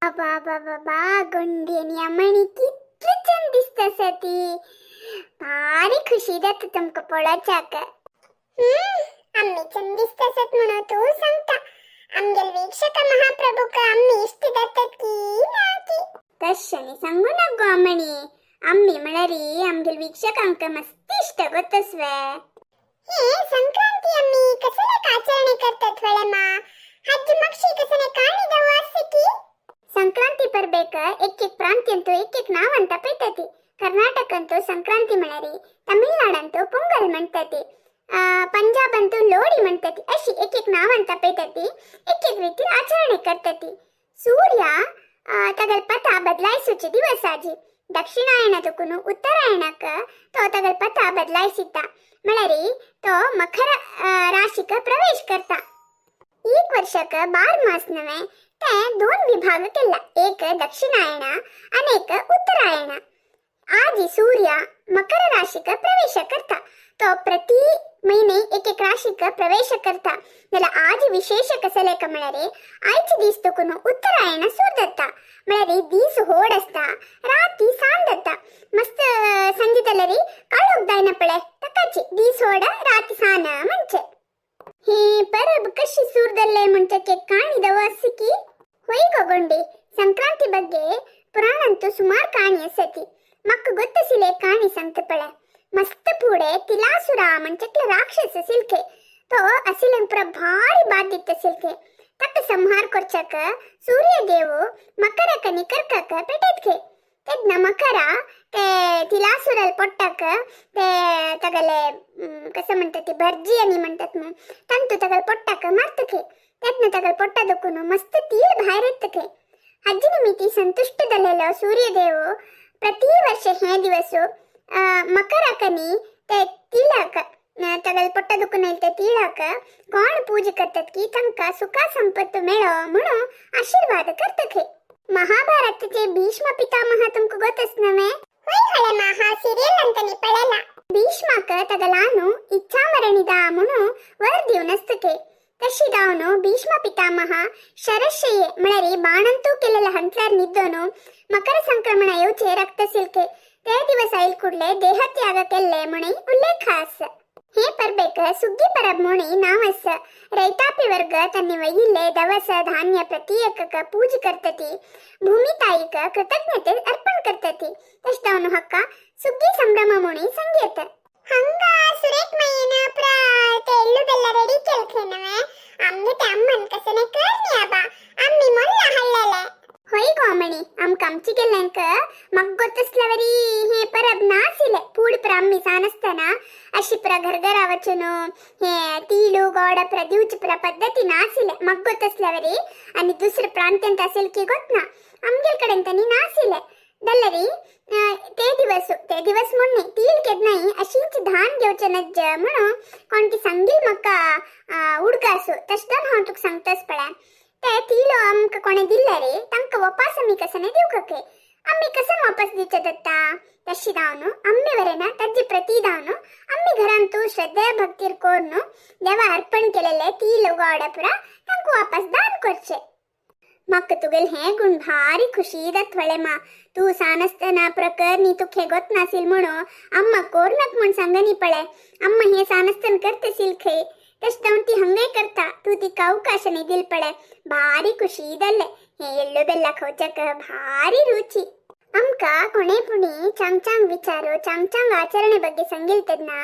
अबाबाबाबा, गोंडी आनी आमणी कितली चंद दिसता आसा ती. भारी खुशी जाता तुमकां पळोवच्याक. आम्ही चंद दिसता आसत म्हणून तूं सांगता. आमगेल वीक्षक महाप्रभूक आम्ही इश्ट जातात की ना की? तशें सांगू नाका गो आमणी. आम्ही म्हळ्यार आमगेल वीक्षकांक मस्त इश्ट गोतस्वे. हे संक्रांती आम्ही कसले आचರಣೆ करतात ಹೊಳೆಮ? ಹಜ್ಜಿ ಮಕ್ಷಿ ಕಸನೆ ಕಾಣಿದವು ಆಸಕಿ. ಸಂಕ್ರಾಂತಿ ಬರ್ಬೇಕ ಎಕ್ ಎಕ್ ಪ್ರಾಂತ್ಯಂತೂ ಎಕ್ ಎಕ್ ನಾವಂತ ಪೈತತಿ. ಕರ್ನಾಟಕ ಅಂತೂ ಸಂಕ್ರಾಂತಿ ಮಳರಿ, ತಮಿಳ್ನಾಡಂತೂ ಪೊಂಗಲ್ ಮಂತತಿ, ಪಂಜಾಬ್ ಅಂತೂ ಲೋಡಿ ಮಂತತಿ. ಅಶಿ ಎಕ್ ಎಕ್ ನಾವಂತ ಪೈತತಿ, ಎಕ್ ಎಕ್ ರೀತಿ ಆಚರಣೆ ಕರ್ತತಿ. ಸೂರ್ಯ ತಗಲ್ ಪಥ ಬದಲಾಯಿಸುಚೆ ದಿವಸ ಆಜಿ. ದಕ್ಷಿಣಾಯಣದಕ್ಕೂ ಉತ್ತರಾಯಣಕ್ಕ ತೋ ತಗಲ್ ಪಥ ಬದಲಾಯಿಸಿದ್ದ ಮಳರಿ ತೋ ಮಕರ ರಾಶಿಕ ಪ್ರವೇಶ करता. एक वर्षाक 12 मास नव्हे ते दोन विभाग केला, एक दक्षिणायण आणि एक उत्तरायण. आजी सूर्य मकर राशीक प्रवेश करता. तो प्रति महिने एक एक राशीक प्रवेश करता. जाल्यार आज विशेष कसले म्हळ्यार आयचे दीस तकून उत्तरायण सुरू जाता. म्हळ्यार दीस होड आसता, राती सान जाता. मस्त संजे जाल्यार काळोख जायना पळय, ताकाची दीस होड राती सान. म्हणजे हे परब कशी सुरदल्ले ಮುಂಚಕ್ಕೆ ಕಾಣಿದವ ಸಿಕ್ಕಿ ಹೊಯ್ಗೊ ಗೊಂಡಿ. ಸಂಕ್ರಾಂತಿ ಬಗ್ಗೆ ಪುರಾಣಂತೂ ಸುಮಾರು ಕಾಣಿ ಅಸತಿ. ಮಕ್ಕ ಗೊತ್ತಸಿಲೆ ಕಾಣಿ ಸಂತಪಳೆ. ಮಸ್ತ್ ಪೂಡೆ ತಿಲಾಸುರ ಮಂಚಕ್ಲೆ ರಾಕ್ಷಸ ಸಿಲ್ಕೆ. ತೋ ಅಸಿಲೆಂಪುರ ಭಾರಿ ಬಾಧಿತ್ತ ಸಿಲ್ಕೆ. ತಕ್ಕ ಸಂಹಾರ ಕೊರ್ಚಕ ಸೂರ್ಯದೇವು ಮಕರಕ ನಿಕರ್ಕಕ ಪೆಟೆತ್ಕೆ. ತೆದ್ನ ಮಕರ ते तिलासुरल पोट्टाक ते तगले कसं म्हणतात ती भर्जी आणि म्हणतात मग ತಂತು ತಗಲ್ ಪೊಟ್ಟಕ ಮರ್ತಕೆ. ತೆದ್ನ ತಗಲ್ ಪೊಟ್ಟದಕ್ಕೂ ಮಸ್ತ್ ತೀಳ್ ಬಾಹಿರ್ ಎತ್ತಕೆ. ಹಜ್ಜಿನ ಮಿತಿ ಸಂತುಷ್ಟದಲ್ಲೆಲ್ಲ ಸೂರ್ಯದೇವು ಪ್ರತಿ ವರ್ಷ ಹೇ ದಿವಸ ಮಕರಕನಿ ते ತಿಳಕ ತಗಲ್ ಪೊಟ್ಟದಕ್ಕೂ ನೈತೆ ತೀಳಾಕ ಕೋಣ ಪೂಜೆ करतात तंका ಸುಖ ಸಂಪತ್ತು ಮೇಳೋ म्हणून आशीर्वाद करतके. महाभारताचे भीष्म पितामह तुमक ಗೊತ್ತಸ್ ನವೆ? ಸಿರಿಯಲ್ ಅಂತ ನೀ ಪಳೆಲ್ಲ. ಭೀಷ್ಮಕ ತಗಲಾನು ಇಚ್ಛಾಮರಣಿದ ಮುಣು ವರ್ ದಿವ್ನಸ್ತಕೆ. ತಶಿದಾವನು ಭೀಷ್ಮ ಪಿತಾಮಹ ಶರಶಯೆ ಮಳರಿ ಬಾಣಂತೂ ಕೆಲೆಲ್ಲ ಹಂತ್ಲಾರ್ ನಿದ್ದೋನು ಮಕರ ಸಂಕ್ರಮಣ येवचे ರಕ್ತ ಸಿಲ್ಕೆ. ते ದಿವಸ ಐಲ್ ಕೂಡ್ಲೆ ದೇಹತ್ಯಾಗ ಕೆಲ್ಲೆ ಮುಣಿ ಉಲ್ಲೇಖ ಆಸ. ಹೇ ಪರ್ಬೇಕ ಸುಗ್ಗಿ ಪರಬ್ ಮುಣಿ ನಾವಸ. ರೈತಾಪಿ ವರ್ಗ ತನ್ನ ವೈಯಿಲ್ಲೆ ದವಸ ಧಾನ್ಯ ಪ್ರತಿಯಕಕ ಪೂಜೆ ಕರ್ತತಿ, ಭೂಮಿ ತಾಯಿಕ ಕೃತಜ್ಞತೆ ಅರ್ಪಣ ಕರ್ತತಿ. ತಷ್ಟವನು ಹಕ್ಕ ಸುಗ್ಗಿ ಸಂಭ್ರಮ ಮುಣಿ ಸಂಗೀತ. ಹಂಗ ಸುರೇಕ್ ಮಯ್ಯನ ಪ್ರ ते ಎಳ್ಳು ಬೆಲ್ಲ ರೆಡಿ केलखेनवे. आमगे ते अम्मन कसने करनी आबा, आम्ही ಮೊಲ್ಲ ಹಳ್ಳೆಲೆ. ಹೊಯ್ ಗೋಮಣಿ, आमका आमची गेल्यांक मग ಗೊತ್ತಿಸ್ಲವರಿ हे परब नासिले. पूड प्र आम्ही सानस्ताना अशी प्र घरघरा वचून हे तीಳು ಗೋಡ प्र दिवची प्र पद्धती नासिले मग ಗೊತ್ತಿಸ್ಲವರಿ. आणि दुसरं प्रांत्यांत असेल की गोत ना, आमगेल कडेन तनी नासिले. दल्लरी ते दिवस ते दिवस म्हणणे तील केदनाई अशीच धान घेवचे नज्ज म्हणून कोणती सांगील मक्का उडकासू. तशें हांव तुका सांगतास पळय, ते तीलो आमकां कोणें दिल्ले रे तांकां वापास आमी कसने दिवकके. आम्ही कसं वापस दिवचे दत्ता? तशी दावनु आम्ही वरेना ताजी प्रती दावनु आम्ही घरांतू श्रद्धे भक्तीर कोरनु देवा अर्पण केलेले तील गोडपुरा तांकां वापस दान करचे. मक्क तुगेल हे गुण भारी खुशी जात मा. तू सानस्तना प्रकरणी तुखे गोत नासील म्हणून अम्मा कोरनक म्हण सांगनी पळे. अम्मा हे सानस्तन करते खै, तशें ती हंगय करता. तू तिका अवकाश नाही दिल पळे. भारी खुशी जाल्ले. हे ಎಳ್ಳು ಬೆಲ್ಲ ಖೋಚಕ ಭಾರಿ ರುಚಿ. आमका कोणे पुणी चांग चांग विचारो, चांग चांग आचರಣೆ ಬಗ್ಗೆ सांगिलतदना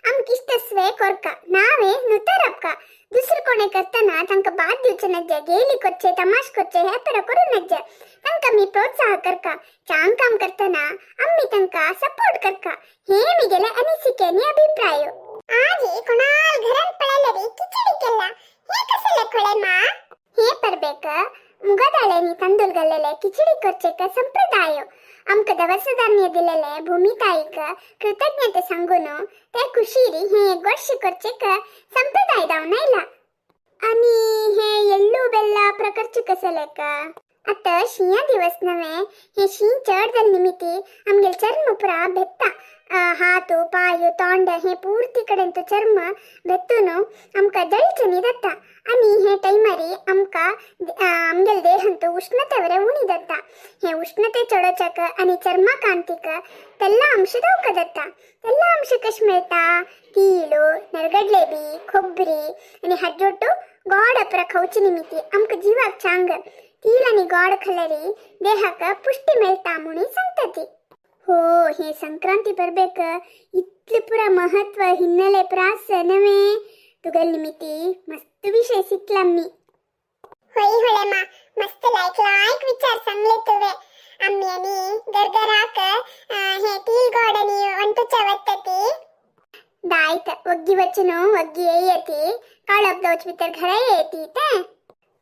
आमक इष्ट स्वे कोरका, नावे नुतरपका. दुसरं कोणे करताना तांकां बाद दिवचे नज्जे, गेली करचे, तमाश करचे हे पर करू नज्जे. तांकां मी प्रोत्साह करका. चांग काम करताना आम्ही तांकां सपोर्ट करका. हे मिगेले अनिसिके आणि अभिप्राय. आजी कोणाल घरात पळयले खिचडी केला, हे कसले खोळे मा? हे परಬೇಕ मुगदाळेनी ತಂದೂಲ್ ಗಲ್ಲೆಲೆ ಕಿಚಡಿ ಕೊರ್ಚೆಕ ಸಂಪ್ರದಾಯ. आमक दवस धान्य दिलेले भूमी ताईक कृतज्ञते सांगून ते खुशीरी हे गोडशे करचेक संप्रदाय दावन आयला. आणि हे ಎಳ್ಳು ಬೆಲ್ಲ ಪ್ರಕರ್ಚ कसलेಕ? आतां शिंया दिवस नवे, हे शीं चड जाल्ले निमिती आमगेले चर्म पुरा भेत्ता. हात पाय तोंड हे पूर्ती कडेन तो चर्म भेत्तून आमकां जळचणी जाता आनी हे टायमारी आमकां आमगेले देहांत उष्णते वरे उणी जाता. हे उष्णते चडोवच्याक आनी चर्मा कांतीक तेल्ला अंश दवका जाता. तेल्ला अंश कशें मेळटा? तीळ, नरगडले बी, खोबरी आनी हाजोटू गोड पुरा खावचे निमिती आमकां जिवाक चांग. तीळ आनी गोड खाल्यारी देहाक पुष्टी मेळटा म्हणून सांगता ती. हो, हे संक्रांती परबेक इतले पुरा महत्व हिन्नेले प्रास नवे. तुगेले निमिती मस्त विषय शिकला मी. होय होळेमा, मस्त लायक लायक विचार सांगले तुवे. आम्ही आणि गरगराक हे तीळ गोड आणि वंटूच्या वत्तती. दायत ಒಗ್ಗಿ ವಚ್ಚನು ಒಗ್ಗಿ ಏಯತಿ ಕಾಳಪ್ ದೌಚ್ भितर घरा येती ते.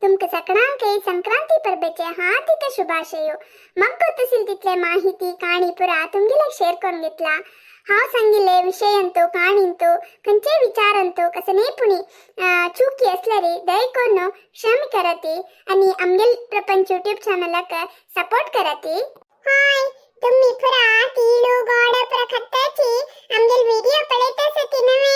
तुमका सगळ्यांक संक्रांती परबेचे हार्दिक शुभाशयो. मग ಗೊತ್ತಿಸಿಲ್ तितले माहिती काणी पुरा तुमगेले शेअर करून घेतला. हांव सांगिल्ले विशयांतु काणींतु खंयचे विचारांतु कसले पुणी चुकी असल्यारी दया करून क्षमे कराती आणि आमगेल प्रपंच यूट्यूब चॅनलाक सपोर्ट कराती. हाय, तुम्ही पुरा तीळू गोड पुरा खत्ताची आमगेल व्हिडिओ पळयत आसती नवे,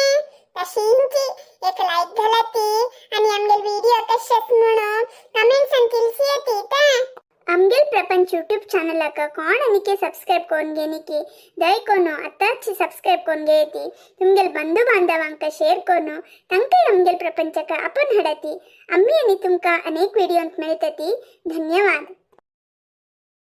तशींची एक लाईक घालाती आणि आमगेल व्हिडिओ कशेच म्हणून कमेंट्सान तिलसी येती ते. आमगेल प्रपंच यूट्यूब चॅनलाक कोण अनिके सबस्क्राईब करून घेनिकी, दया करून आतांच सबस्क्राईब करून घेयती. तुमगेल बंधू बांधवांक शेअर करून तांकां आमगेल प्रपंचक आपण हाडाती. आम्ही आणि तुमकां अनेक व्हिडिओंत मेळटती. धन्यवाद.